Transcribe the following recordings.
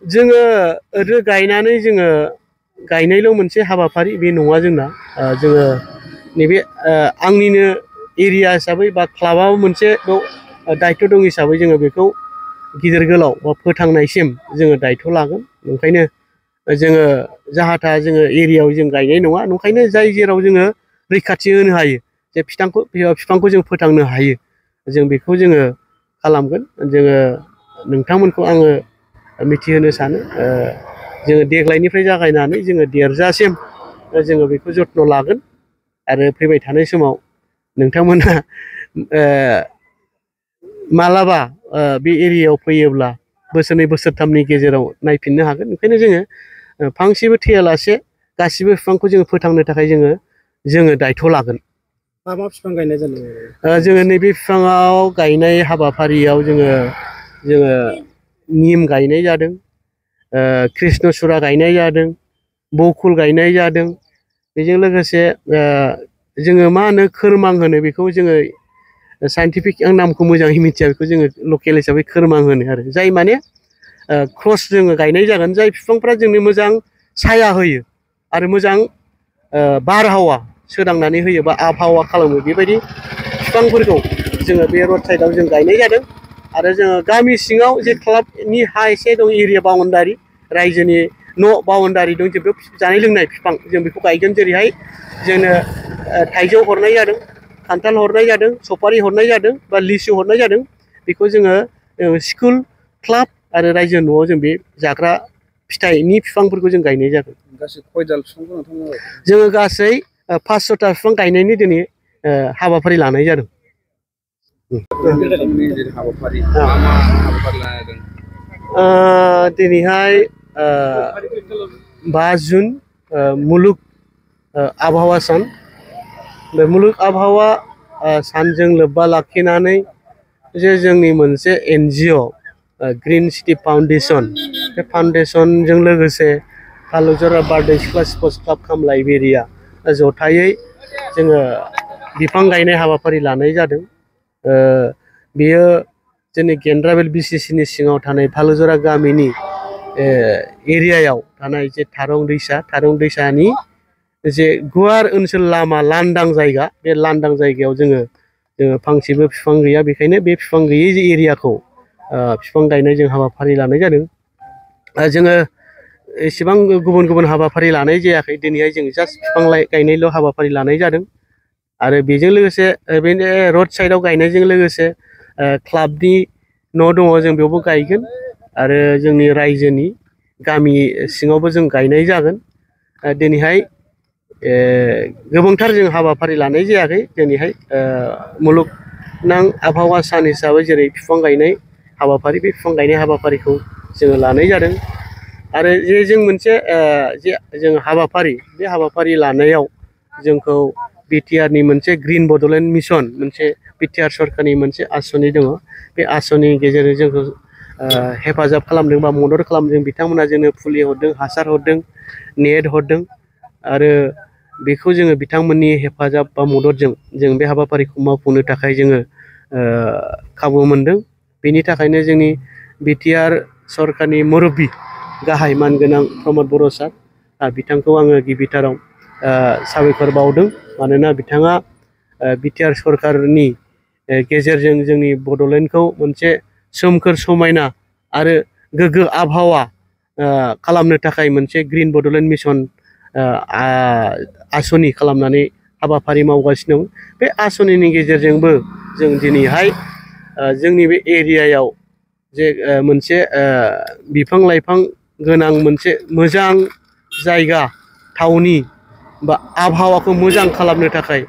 जोङो गायनानै जोङो गायनायल' मोनसे हाबाफारि बे नङा जोंना। जोङो नैबे आंनिनो एरिया हिसाबै बा क्लाबाव मोनसे दायित्व दं हिसाबै जोङो बेखौ गिदिर गोलाव बा फोथांनायसिम जोङो दायित्व लागोन। ओंखायनो जोङो जाहा थाहा जोङो एरियायाव जों गायनाय नङा। ओंखायनो जाय जेराव जोङो रैखाथि होनो हायो जे बिफांखौ जों फोथांनो हायो जों बेखौ जोङो खालामगोन। जोङो नोंथांमोनखौ आङो मिथिहोनो सानो जोङो देग्लायनिफ्राय जागायनानै जोङो देरजासिम जोङो बेखौ जत्न लागोन आरो फैबाय थानाय समाव नोंथांमोना मालाबा बे एरियायाव फैयोब्ला बोसोरनै बोसोरथामनि गेजेराव नायफिननो हागोन। ओंखायनो जोङो फांसेबो थैयालासे गासिबो बिफांखौ जोङो फोथांनो थाखाय जोङो दायित्व लागोन। मा मा बिफां गायनाय जादों? जोङो नैबे बिफाङाव गायनाय हाबाफारियाव जोङो निम गायनाय जादों, कृष्णसुरा गायनाय जादों, बकुल गायनाय जादों। बेजों लोगोसे जोङो मा होनो खोरमां होनो बेखौ जोङो साइन्टिफिक आं नामखौ मोजाङै मिथिया बेखौ जोङो लकेल हिसाबै खोरमां होनो आरो जाय माने क्रस जोङो गायनाय जागोन जाय बिफांफ्रा जोंनो मोजां साया होयो आरो मोजां बारहावा सोदांनानै होयो बा आबहावा खालामो बेबायदि बिफांफोरखौ जोङो बे रड साइडआव जों गायनाय जादों। आरो जोङो गामि सिङाव जे क्लाबनि हा एसे दं एरिया बाउण्डारि रायजोनि न' बाउण्डारि दं जों बेयाव जानाय लोंनाय बिफां जों बेखौ गायगोन। जेरैहाय जोंनो थाइजौ हरनाय जादों, खान्थाल हरनाय जादों, सफारि हरनाय जादों बा लिसु हरनाय जादों। बेखौ जोङो स्कुल क्लाब आरो रायजो न'आव जों बे जाग्रा फिथाइनि बिफांफोरखौ जों गायनाय जागोन। गासै खयदाल बिफांखौ नोंथांमोना? जोङो गासै 500ता बिफां गायनायनि दिनै हाबाफारि लानाय जादों। दिनैहाय 5 जुन मुलुग आबहावा सान। बे मुलुग आबहावा सानजों लोब्बा लाखिनानै जे जोंनि मोनसे NGO ग्रिन सिटि फाउन्डेसन बे फाउन्डेसनजों लोगोसे फालुजरा बारदै सिख्ला स्पर्ट्स क्लाब काम लाइब्रेरिया जथायै जोङो बिफां गायनाय हाबाफारि लानाय जादों। बेयो जोंनि गेन्द्राबिल BCCनि सिङाव थानाय फालुजरा गामिनि एरियायाव थानाय जे थारं दैसानि जे गुवार ओनसोल लामा लांदां जायगा बे लांदां जायगायाव जोङो फांसेबो बिफां गैया। बेखायनो बे बिफां गैयै जे एरियाखौ बिफां गायनाय जों हाबाफारि लानाय जादों। जोङो एसेबां गुबुन गुबुन हाबाफारि लानाय जायाखै। दिनैहाय जों जास्ट बिफां गायनायल' हाबाफारि लानाय जादों। आरो बेजों लोगोसे बे रड साइडआव गायनायजों लोगोसे क्लाबनि न' दङ जों बेयावबो गायगोन आरो जोंनि रायजोनि गामि सिङावबो जों गायनाय जागोन। दिनैहाय गोबांथार जों हाबाफारि लानाय जायाखै। दिनैहाय मुलुगनां आबहावा सान हिसाबै जेरै बिफां गायनाय हाबाफारि बे बिफां गायनाय हाबाफारिखौ जोङो लानाय जादों। आरो जे जों मोनसे जे जों हाबाफारि बे हाबाफारि लानायाव जोंखौ BTRनि मोनसे ग्रिन बड'लेण्ड मिसन मोनसे BTR सरकारनि मोनसे आसनि दङ। बे आसनिनि गेजेरजों जोंखौ हेफाजाब खालामदों बा मदद खालामदों। बिथांमोना जोंनो फुलि हरदों, हासार हरदों, नेट हरदों आरो बेखौ जोङो बिथांमोननि हेफाजाब बा मददजों जों बे हाबाफारिखौ मावफुंनो थाखाय जोङो खाबु मोनदों। बेनि थाखायनो जोंनि BTR सरकारनि मुरब्बि गाहाय मानगोनां प्रमद बर' सार बिथांखौ आङो गिबिथाराव साबायखर बावदों। मानोना बिथाङा BTR सरकारनि गेजेरजों जोंनि बड'लेण्डखौ मोनसे सोमखोर समायना आरो गोग्गो आबहावा खालामनो थाखाय मोनसे ग्रिन बड'लेण्ड मिसन आसनि खालामनानै हाबाफारि मावगासिनो दं। बे आसनिनि गेजेरजोंबो जों दिनैहाय जोंनि बे एरियायाव जे मोनसे बिफां लाइफां गोनां मोनसे मोजां जायगा थावनि बा आबहावाखौ मोजां खालामनो थाखाय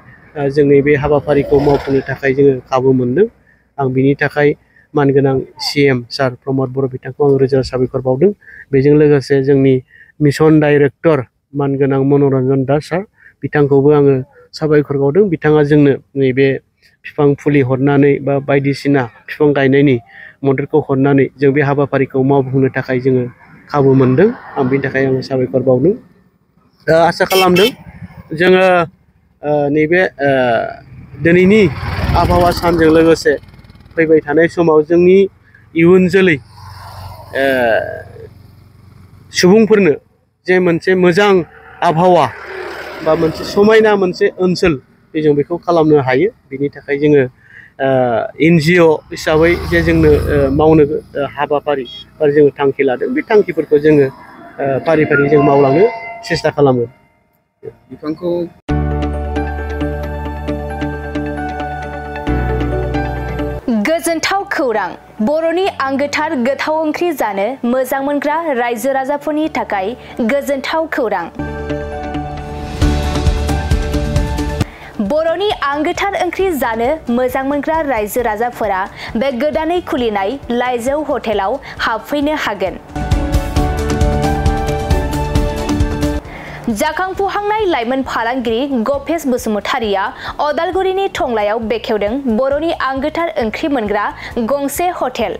जोंनि बे हाबाफारिखौ मावफुंनो थाखाय जोङो खाबु मोनदों। आं बिनि थाखाय मानगोनां CM सार प्रमद बर' बिथांखौ आं रोजा साबायखर बावदों। बेजों लोगोसे जोंनि मिसन डाइरेक्टर मानगोनां मनरन्जन दास सार बिथांखौबो आङो साबायखर बावदों। बिथाङा जोंनो नैबे बिफां फुलि हरनानै बा बायदिसिना बिफां गायनायनि मददखौ हरनानै जों बे हाबाफारिखौ मावफुंनो थाखाय जोङो खाबु मोनदों। आं बिनि थाखाय आङो साबायखर बावदों। आसा खालामदों जोङो नैबे दिनैनि आबहावा सानजों लोगोसे फैबाय थानाय समाव जोंनि इयुन जोलै सुबुंफोरनो जे मोनसे मोजां आबहावा बा मोनसे समायना मोनसे ओनसोल जों बेखौ खालामनो हायो। बिनि थाखाय जोङो NGO हिसाबै जे जोंनो मावनो हाबाफारि बा जोङो थांखि लादों, बे थांखिफोरखौ जोङो फारि फारि जों मावलांनो सेस्था खालामो। बिफांखौ गोजोनथाव खौरां, बर'नि आंगोथार गोथाव ओंख्रि जानो मोजां मोनग्रा रायजो राजाफोरनि थाखाय गोजोनथाव खौरां। बर'नि आंगोथार ओंख्रि जानो मोजां मोनग्रा रायजो राजाफोरा बे गोदानै खुलिनाय लाइजौ हटेलाव हाबफैनो हागोन। जाखांफुहांनाय लाइमोन फालांगिरि गपेश बसुमतारिया अदालगुरिनि टंलायाव बेखेवदों बर'नि आंगोथार ओंख्रि मोनग्रा गंसे हटेल।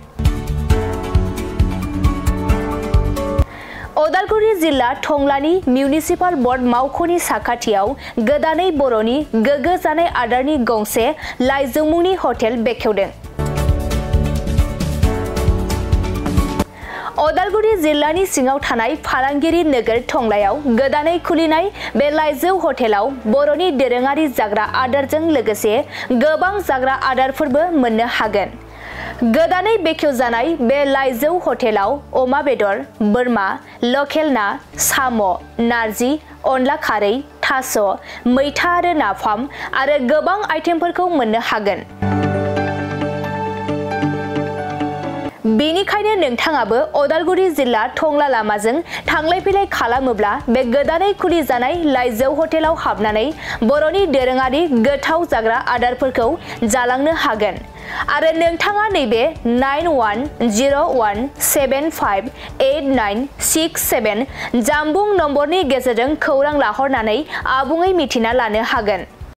अदालगुरि जिल्ला टंलानि मिउनिसिपाल बर्ड मावख'नि साखाथियाव गोदानै बर'नि गोग्गो जानाय आदारनि गंसे लाइजौ मुंनि हटेल बेखेवदों। अदालगुरि जिल्लानि सिङाव थानाय फालांगिरि नोगोर टंलायाव गोदानै खुलिनाय बे लाइजौ हटेलाव बर'नि दोरोङारि जाग्रा आदारजों लोगोसे गोबां जाग्रा आदारफोरबो मोननो हागोन। गोदानै बेखेवजानाय बे लाइजौ हटेलाव अमा बेदर, बोरमा, लकेल ना, साम', नारजि, अनला खारै, थास', मैथा आरो नाफाम आरो गोबां आइटेमफोरखौ मोननो हागोन। बेनिखायनो नोंथाङाबो अदालगुरि जिल्ला टंला लामाजों थांलाय फैलाय खालामोब्ला बे गोदानै खुलि जानाय लाइजौ हटेलाव हाबनानै बर'नि दोरोङारि गोथाव जाग्रा आदारफोरखौ जालांनो हागोन। आरो नोंथाङा नैबे 9101758967 जानबुं नम्बरनि गेजेरजों खौरां लाहरनानै आबुङै मिथिना लानो हागोन।